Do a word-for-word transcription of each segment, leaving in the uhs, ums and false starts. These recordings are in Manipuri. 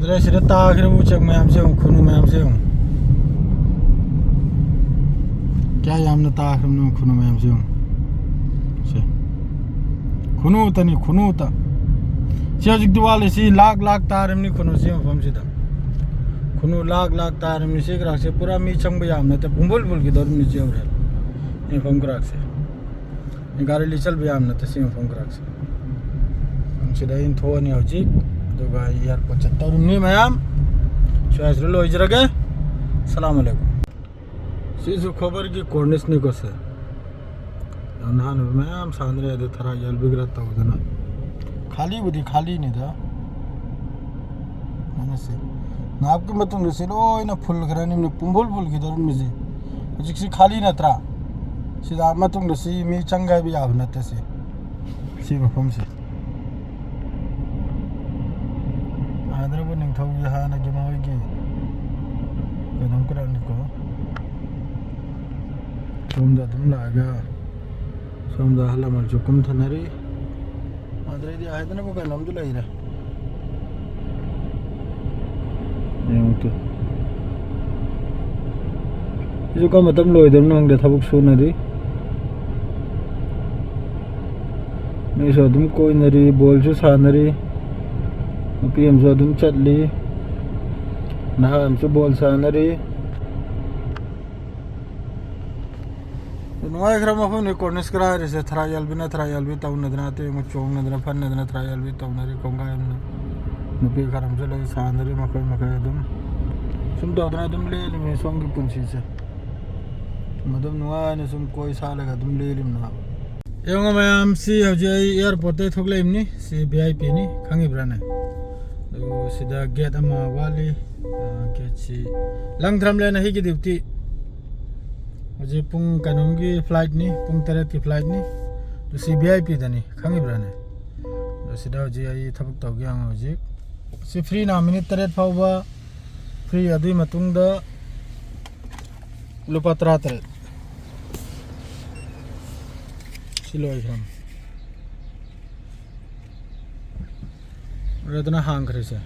ꯑꯗꯨꯗ ꯁꯤꯗ ꯇꯥꯈ꯭ꯔꯤꯕ ꯎꯆꯦꯛ ꯃꯌꯥꯝꯁꯦ ꯌꯦꯡꯉꯨ, ꯈꯨꯅꯨ ꯃꯌꯥꯝꯁꯦ ꯌꯦꯡꯉꯨ꯫ ꯀꯌꯥ ꯌꯥꯝꯅ ꯇꯥꯈ꯭ꯔꯕꯅꯣ ꯈꯨꯅꯨ ꯃꯌꯥꯝꯁꯦ ꯌꯦꯡꯉꯨ꯫ ꯁꯦ꯫ ꯈꯨꯅꯨꯇꯅꯤ, ꯈꯨꯅꯨꯇ꯫ ꯁꯤ ꯍꯧꯖꯤꯛꯇꯤ ꯋꯥꯠꯂꯤ, ꯁꯤ ꯂꯥꯛ ꯂꯥꯛ ꯇꯥꯔꯤꯕꯅꯤ ꯈꯨꯅꯨ ꯁꯤ ꯃꯐꯝꯁꯤꯗ꯫ ꯈꯨꯅꯨ ꯂꯥꯛ ꯂꯥꯛ ꯇꯥꯔꯤꯕꯅꯤ ꯁꯤ ꯀꯔꯥꯛꯁꯦ, ꯄꯨꯔꯥ ꯃꯤ ꯆꯪꯕ ꯌꯥꯕ ꯅꯠꯇꯦ, ꯄꯨꯡꯐꯨꯜ ꯐꯨꯜꯈꯤꯗꯧꯔꯤꯕꯅꯤ ꯁꯤ ꯍꯣꯔꯦꯟ꯫ ꯁꯤ ꯃꯐꯝ ꯀꯔꯥꯛꯁꯦ꯫ ꯒꯥꯔꯤ ꯂꯤꯆꯜꯕ ꯌꯥꯝ ꯅꯠꯇꯦ ꯁꯤ ꯃꯐꯝ ꯀꯔꯥꯛꯁꯦ꯫ ꯁꯤꯗ ꯑꯩꯅ ꯊꯣꯛꯑꯅꯤ ꯍꯧꯖꯤꯛ, ꯑꯗꯨꯒ ꯑꯩ ꯑꯦꯌꯥꯔꯄꯣꯔꯠ ꯆꯠꯇꯧꯔꯤꯕꯅꯤ ꯃꯌꯥꯝ꯫ ꯁ꯭ꯋꯥꯏꯁꯤꯗ ꯂꯣꯏꯖꯔꯒꯦ꯫ ꯁꯂꯥꯝ ꯑꯂꯩꯀꯨꯝ꯫ ꯁꯤꯁꯨ ꯈꯣꯕꯔꯒꯤ ꯀꯣꯔꯅꯤꯁꯅꯤꯀꯣ ꯁꯦ꯫ ꯌꯥꯝ ꯅꯥꯟꯅ ꯃꯌꯥꯝ ꯁꯥꯅꯔꯦ, ꯑꯗꯨ ꯊꯔꯥꯛ ꯌꯥꯜꯕꯤꯒ꯭ꯔꯥ ꯇꯧꯗꯅ꯫ ꯈꯥꯂꯤꯕꯨꯗꯤ ꯈꯥꯂꯤꯅꯤꯗ꯫ ꯌꯦꯡꯉꯁꯤ꯫ ꯉꯥꯏꯍꯥꯛꯀꯤ ꯃꯇꯨꯡꯗ ꯁꯤ ꯂꯣꯏꯅ ꯐꯨꯜꯈ꯭ꯔꯅꯤ, ꯄꯨꯡꯐꯨꯜ ꯐꯨꯜꯈꯤꯗꯧꯔꯤꯕꯅꯤ ꯁꯤ꯫ ꯍꯧꯖꯤꯛꯁꯤ ꯈꯥꯂꯤ ꯅꯠꯇ꯭ꯔꯥ? ꯁꯤꯗ ꯃꯇꯨꯡꯗ ꯁꯤ ꯃꯤ ꯆꯪꯒꯦ ꯍꯥꯏꯕ ꯌꯥꯕ ꯅꯠꯇꯦ ꯁꯤ꯫ ꯁꯤ ꯃꯐꯝꯁꯤ꯫ ꯍꯥꯏꯗ꯭ꯔꯕ ꯅꯤꯡꯊꯧꯒꯤ ꯍꯥꯟꯅꯒꯤ ꯃꯣꯏꯒꯤ ꯀꯩꯅꯣꯝ ꯀꯔꯛꯅꯤꯀꯣ꯫ ꯁꯣꯝꯗ ꯑꯗꯨꯝ ꯂꯥꯛꯑꯒ ꯁꯣꯝꯗ ꯑꯍꯜ ꯂꯃꯟꯁꯨ ꯀꯨꯝꯊꯅꯔꯤ꯫ ꯑꯗꯨꯗꯩꯗꯤ ꯍꯥꯏꯗꯅꯕ ꯀꯩꯅꯣꯝꯗꯤ ꯂꯩꯔꯦ꯫ ꯌꯦꯡꯉꯨ ꯇꯨ꯫ ꯁꯤꯁꯨ ꯀꯔꯝꯕ ꯃꯇꯝ ꯂꯣꯏꯗꯣꯏꯅꯣ ꯈꯪꯗꯦ, ꯊꯕꯛ ꯁꯨꯅꯔꯤ꯫ ꯃꯤꯁꯨ ꯑꯗꯨꯝ ꯀꯣꯏꯅꯔꯤ, ꯕꯣꯜꯁꯨ ꯁꯥꯟꯅꯔꯤ꯫ ꯅꯨꯄꯤ ꯑꯃꯁꯨ ꯑꯗꯨꯝ ꯆꯠꯂꯤ꯫ ꯅꯍꯥ ꯑꯃꯁꯨ ꯕꯣꯜ ꯁꯥꯟꯅꯔꯤ꯫ ꯅꯨꯡꯉꯥꯏꯈ꯭ꯔ ꯃꯐꯝꯅꯤ ꯀꯣꯔꯅꯤꯁ ꯀꯔꯥ ꯍꯥꯏꯔꯤꯁꯦ꯫ ꯊꯔꯥꯛ ꯌꯥꯜꯕꯤꯅ ꯊꯔꯥꯛ ꯌꯥꯜꯕꯤ ꯇꯧꯅꯗꯅ, ꯑꯇꯩ ꯑꯃꯨꯛ ꯆꯣꯡꯅꯗꯅ ꯐꯟꯅꯗꯅ ꯊꯔꯥꯛ ꯌꯥꯜꯕꯤ ꯇꯧꯅꯔꯤ꯫ ꯀꯣꯡꯒꯥꯏ ꯑꯃꯅ ꯅꯨꯄꯤ ꯈꯔ ꯑꯃꯁꯨ ꯂꯩ, ꯁꯥꯟꯅꯔꯤ ꯃꯈꯣꯏ ꯃꯈꯩ ꯑꯗꯨꯝ꯫ ꯁꯨꯝ ꯇꯧꯗꯅ ꯑꯗꯨꯝ ꯂꯦꯜꯂꯤꯃꯤ ꯁꯣꯝꯒꯤ ꯄꯨꯟꯁꯤꯁꯦ꯫ ꯑꯗꯨꯝ ꯅꯨꯡꯉꯥꯏꯅ ꯁꯨꯝ ꯀꯣꯏ ꯁꯥꯠꯂꯒ ꯑꯗꯨꯝ ꯂꯦꯜꯂꯤꯕꯅꯦ ꯍꯥꯏꯕ꯫ ꯌꯦꯡꯉꯣ ꯃꯌꯥꯝ, ꯁꯤ ꯍꯧꯖꯤꯛ ꯑꯩ ꯑꯦꯌꯥꯔꯄꯣꯔꯠꯇꯩ ꯊꯣꯛꯂꯛꯏꯕꯅꯤ꯫ ꯁꯤ ꯚꯤ ꯑꯥꯏ ꯄꯤꯅꯤ, ꯈꯪꯉꯤꯕ꯭ꯔꯥꯅꯦ? ꯑꯗꯨ ꯁꯤꯗ ꯒꯦꯠ ꯑꯃ ꯋꯥꯠꯂꯤ꯫ ꯑ, ꯒꯦꯠꯁꯤ ꯂꯪꯊ꯭ꯔꯝꯂꯦꯟ ꯑꯩꯒꯤ ꯗ꯭ꯌꯨꯇꯤ꯫ ꯍꯧꯖꯤꯛ ꯄꯨꯡ ꯀꯩꯅꯣꯝꯒꯤ ꯐ꯭ꯂꯥꯏꯠꯅꯤ, ꯄꯨꯡ ꯇꯔꯦꯠꯀꯤ ꯐ꯭ꯂꯥꯏꯠꯅꯤ꯫ ꯑꯗꯨ ꯁꯤ ꯚꯤ ꯑꯥꯏ ꯄꯤꯗꯅꯤ, ꯈꯪꯉꯤꯕ꯭ꯔꯥꯅꯦ? ꯑꯗꯨ ꯁꯤꯗ ꯍꯧꯖꯤꯛ ꯑꯩ ꯊꯕꯛ ꯇꯧꯒꯦ ꯌꯦꯡꯉꯣ ꯍꯧꯖꯤꯛ꯫ ꯁꯤ ꯐ꯭ꯔꯤꯅ ꯃꯤꯅꯤꯠ ꯇꯔꯦꯠ ꯐꯥꯎꯕ ꯐ꯭ꯔꯤ, ꯑꯗꯨꯒꯤ ꯃꯇꯨꯡꯗ ꯂꯨꯄꯥ ꯇꯔꯥ ꯇꯔꯦꯠ꯫ ꯁꯤ ꯂꯣꯏꯈ꯭ꯔꯝ꯫ ꯑꯗꯨꯅ ꯍꯥꯡꯈ꯭ꯔꯦꯁꯦ꯫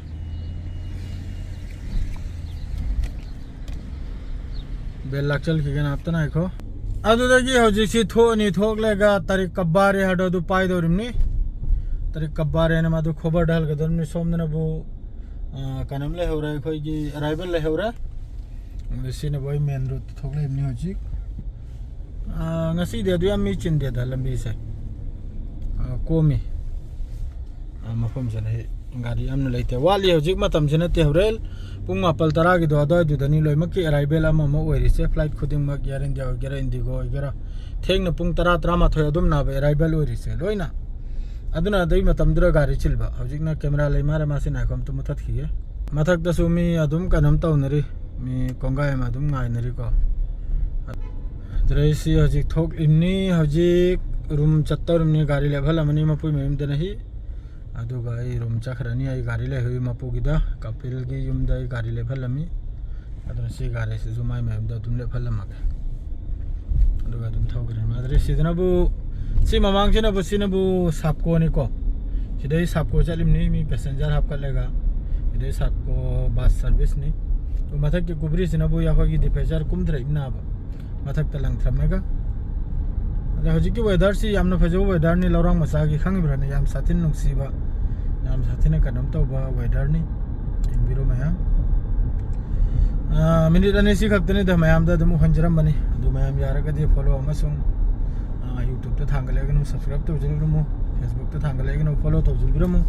ꯕꯦꯜ ꯂꯥꯛꯆꯜꯈꯤꯒꯦ ꯉꯥꯛꯇ ꯉꯥꯏꯈꯣ꯫ ꯑꯗꯨꯗꯒꯤ ꯍꯧꯖꯤꯛꯁꯤ ꯊꯣꯛꯑꯅꯤ, ꯊꯣꯛꯂꯒ ꯇꯥꯔꯤꯛ ꯀꯕꯥꯔꯦ ꯍꯥꯏꯗꯣ ꯑꯗꯨ ꯄꯥꯏꯗꯧꯔꯤꯕꯅꯤ꯫ ꯇꯥꯔꯤꯛ ꯀꯕꯥꯔꯦꯅ ꯃꯥꯗꯨ ꯈꯣꯕꯔꯗ ꯍꯜꯒꯗꯧꯔꯤꯕꯅꯤ꯫ ꯁꯣꯝꯗꯅꯕꯨ, ꯑ, ꯀꯩꯅꯣꯝ ꯂꯩꯍꯧꯔꯦ, ꯑꯩꯈꯣꯏꯒꯤ ꯑꯔꯥꯏꯕꯦꯜ ꯂꯩꯍꯧꯔꯦ꯫ ꯑꯗꯨ ꯁꯤꯅꯕꯨ ꯑꯩ ꯃꯦꯟ ꯔꯣꯗꯇ ꯊꯣꯛꯂꯛꯏꯕꯅꯤ ꯍꯧꯖꯤꯛ꯫ ꯑ, ꯉꯁꯤꯗꯤ ꯑꯗꯨ ꯌꯥꯝ ꯃꯤ ꯆꯤꯟꯗꯦꯗ ꯂꯝꯕꯤꯁꯦ꯫ ꯑ, ꯀꯣꯝꯃꯤ꯫ ꯑ, ꯃꯐꯝꯁꯤꯅ ꯍꯦꯛ ꯒꯥꯔꯤ ꯌꯥꯝꯅ ꯂꯩꯇꯦ꯫ ꯋꯥꯠꯂꯤ, ꯍꯧꯖꯤꯛ ꯃꯇꯝꯁꯤ ꯅꯠꯇꯦ, ꯍꯣꯔꯦꯟ ꯄꯨꯡ ꯃꯥꯄꯜ ꯇꯔꯥꯒꯤꯗꯣ ꯑꯗꯨꯋꯥꯏꯗꯨꯗꯅꯤ ꯂꯣꯏꯅꯃꯛꯀꯤ ꯑꯔꯥꯏꯕꯦꯜ ꯑꯃ ꯑꯃ ꯑꯣꯏꯔꯤꯁꯦ꯫ ꯐ꯭ꯂꯥꯏꯠ ꯈꯨꯗꯤꯡꯃꯛ, ꯑꯦꯌꯔ ꯏꯟꯗꯤꯌꯥ ꯑꯣꯏꯒꯦꯔꯥ, ꯏꯟꯗꯤꯒꯣ ꯑꯣꯏꯒꯦꯔꯥ, ꯊꯦꯡꯅ ꯄꯨꯡ ꯇꯔꯥ, ꯇꯔꯥꯃꯥꯊꯣꯏ ꯑꯗꯨꯝ ꯅꯥꯕ ꯑꯔꯥꯏꯕꯦꯜ ꯑꯣꯏꯔꯤꯁꯦ ꯂꯣꯏꯅ꯫ ꯑꯗꯨꯅ ꯑꯗꯨꯒꯤ ꯃꯇꯝꯗꯨꯗ ꯒꯥꯔꯤ ꯆꯤꯟꯕ꯫ ꯍꯧꯖꯤꯛꯅ ꯀꯦꯃꯦꯔꯥ ꯂꯩ ꯃꯥꯔꯦ, ꯃꯥꯁꯤ ꯅꯥꯏꯈꯣ ꯑꯝꯇ ꯃꯨꯊꯠꯈꯤꯒꯦ꯫ ꯃꯊꯛꯇꯁꯨ ꯃꯤ ꯑꯗꯨꯝ ꯀꯩꯅꯣꯝ ꯇꯧꯅꯔꯤ, ꯃꯤ ꯀꯣꯡꯒꯥꯏ ꯑꯃ ꯑꯗꯨꯝ ꯉꯥꯏꯅꯔꯤꯀꯣ꯫ ꯑꯗꯨꯗꯩ ꯁꯤ ꯍꯧꯖꯤꯛ ꯊꯣꯛꯂꯤꯕꯅꯤ, ꯍꯧꯖꯤꯛ ꯔꯨꯝ ꯆꯠꯇꯧꯔꯤꯕꯅꯤ꯫ ꯒꯥꯔꯤ ꯂꯦꯞꯍꯜꯂꯝꯃꯅꯤ ꯃꯄꯨꯏ ꯃꯌꯨꯝꯗꯅ ꯍꯤ꯫ ꯑꯗꯨꯒ ꯑꯩ ꯔꯨꯝ ꯆꯠꯈ꯭ꯔꯅꯤ꯫ ꯑꯩ ꯒꯥꯔꯤ ꯂꯩꯍꯧꯏ ꯃꯄꯨꯒꯤꯗ, ꯀꯄꯤꯜꯒꯤ ꯌꯨꯝꯗ ꯑꯩ ꯒꯥꯔꯤ ꯂꯦꯞꯍꯜꯂꯝꯃꯤ꯫ ꯑꯗꯨꯅ ꯁꯤ ꯒꯥꯔꯤꯁꯤꯁꯨ ꯃꯥꯏ ꯃꯌꯨꯝꯗ ꯑꯗꯨꯝ ꯂꯦꯞꯍꯜꯂꯝꯃꯒꯦ꯫ ꯑꯗꯨꯒ ꯑꯗꯨꯝ ꯊꯧꯈ꯭ꯔꯦ꯫ ꯃꯥꯗ꯭ꯔꯦ ꯁꯤꯗꯅꯕꯨ, ꯁꯤ ꯃꯃꯥꯡꯁꯤꯅꯕꯨ, ꯁꯤꯅꯕꯨ ꯁꯥꯞꯀꯣꯅꯤꯀꯣ꯫ ꯁꯤꯗꯩ ꯁꯥꯞꯀꯣ ꯆꯠꯂꯤꯕꯅꯤ, ꯃꯤ ꯄꯦꯁꯦꯟꯖꯔ ꯍꯥꯞꯀꯠꯂꯒ꯫ ꯁꯤꯗꯩ ꯁꯥꯞꯀꯣ ꯕꯁ ꯁꯔꯚꯤꯁꯅꯤ꯫ ꯑꯗꯨ ꯃꯊꯛꯀꯤ ꯀꯨꯕ꯭ꯔꯤꯁꯤꯅꯕꯨ ꯑꯩꯈꯣꯏꯒꯤ ꯗꯤꯄꯦꯆꯔ ꯀꯨꯝꯊꯔꯛꯏꯕꯅꯕ꯫ ꯃꯊꯛꯇ ꯂꯪꯊꯔꯝꯃꯒ꯫ ꯑꯗ ꯍꯧꯖꯤꯛꯀꯤ ꯋꯦꯗꯔꯁꯤ ꯌꯥꯝꯅ ꯐꯖꯕ ꯋꯦꯗꯔꯅꯤ, ꯂꯧꯔꯥꯡ ꯃꯆꯥꯒꯤ, ꯈꯪꯉꯤꯕ꯭ꯔꯥꯅꯦ? ꯌꯥꯝ ꯁꯥꯊꯤꯅ ꯅꯨꯡꯁꯤꯕ, ꯌꯥꯝ ꯁꯥꯊꯤꯅ ꯀꯩꯅꯣꯝ ꯇꯧꯕ ꯋꯦꯗꯔꯅꯤ꯫ ꯌꯦꯡꯕꯤꯔꯣ ꯃꯌꯥꯝ꯫ ꯑ, ꯃꯤꯅꯤꯠ ꯑꯅꯤ ꯁꯤ ꯈꯛꯇꯅꯤꯗ ꯃꯌꯥꯝꯗ ꯑꯗꯨꯝ ꯎꯍꯟꯖꯔꯝꯕꯅꯤ꯫ ꯑꯗꯨ ꯃꯌꯥꯝ ꯌꯥꯔꯒꯗꯤ ꯐꯣꯂꯣ ꯑꯃꯁꯨꯡ, ꯑ, ꯌꯨꯇ꯭ꯌꯨꯕꯇ ꯊꯥꯡꯒꯠꯂꯛꯑꯒꯅ ꯁꯕꯁꯀ꯭ꯔꯥꯏꯕ ꯇꯧꯖꯕꯤꯔꯝꯃꯨ, ꯐꯦꯁꯕꯨꯛꯇ ꯊꯥꯡꯒꯠꯂꯛꯑꯒꯅ ꯐꯣꯂꯣ ꯇꯧꯖꯕꯤꯔꯝꯃꯨ꯫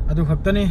ꯑꯗꯨ ꯈꯛꯇꯅꯤ꯫